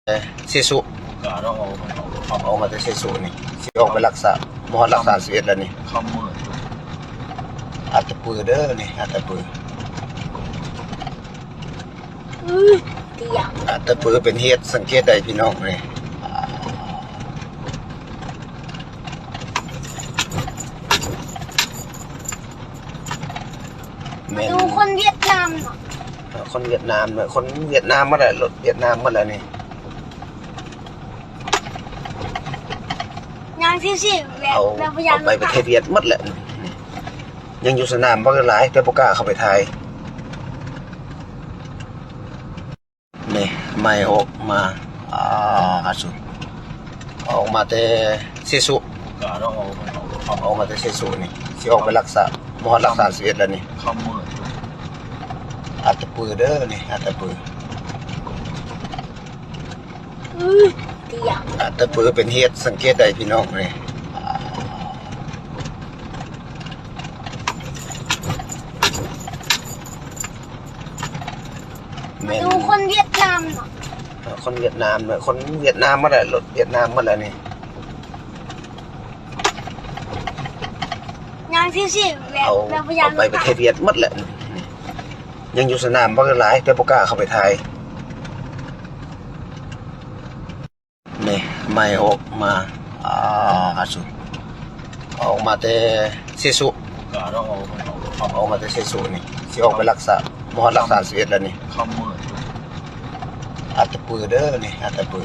ເຊສຸ ອອກມາແຕ່ເຊສຸນີ້ ຊິອອກໄປຫຼັກສາມ ມາຮອດຫຼັກສາມສິບເອັດແລ້ວນີ້. ອັດຕະປືເດີນີ້ ອັດຕະປື. ອື ຕຽງ ອັດຕະປືເປັນເຫດ ສັງເກດໄດ້ພີ່ນ້ອງນີ້. ແມ່ນ ມາດູຄົນຫວຽດນາມເນາະ ເອີ ຄົນຫວຽດນາມເນາະ ຄົນຫວຽດນາມໝົດແຫຼະ ລົດຫວຽດນາມໝົດແຫຼະນີ້. ຍ່າງຊິວໆ ແບບ ເອົາ ແບບບໍ່ຢາກ ເອົາໄປປະເທດຫວຽດໝົດແຫຼະ. ຍັງຢູ່ສະໜາມບັກຫຼາຍ ແຕ່ບໍ່ກ້າເຂົ້າໄປຖ່າຍ. ນີ້ ໃໝ່ອອກມາ ອາ ອາສຸ ອອກມາແຕ່ເຊສຸ ອອກມາແຕ່ເຊສຸນີ້ ຊິອອກໄປຫຼັກສາມ ມາຮອດຫຼັກສາມສິບເອັດແລ້ວນີ້. ອັດຕະປືເດີນີ້ ອັດຕະປື. ອື ຕຽງ ອັດຕະປືເປັນເຫດ ສັງເກດໄດ້ພີ່ນ້ອງນີ້. ແມ່ນ ມາດູຄົນຫວຽດນາມເນາະ ເອີ ຄົນຫວຽດນາມເນາະ ຄົນຫວຽດນາມໝົດແຫຼະ ລົດຫວຽດນາມໝົດແຫຼະນີ້. ຍ່າງຊິວໆ ແບບ ເອົາ ແບບບໍ່ຢາກ ເອົາໄປປະເທດຫວຽດໝົດແຫຼະ. ຍັງຢູ່ສະໜາມບັກຫຼາຍ ແຕ່ບໍ່ກ້າເຂົ້າໄປຖ່າຍ. ນີ້ ໃໝ່ອອກມາ ອາ ອາສຸ ອອກມາແຕ່ເຊສຸ ອອກມາແຕ່ເຊສຸນີ້ ຊິອອກໄປຫຼັກສາມ ມາຮອດຫຼັກສາມສິບເອັດແລ້ວນີ້. ອັດຕະປືເດີນີ້ ອັດຕະປື.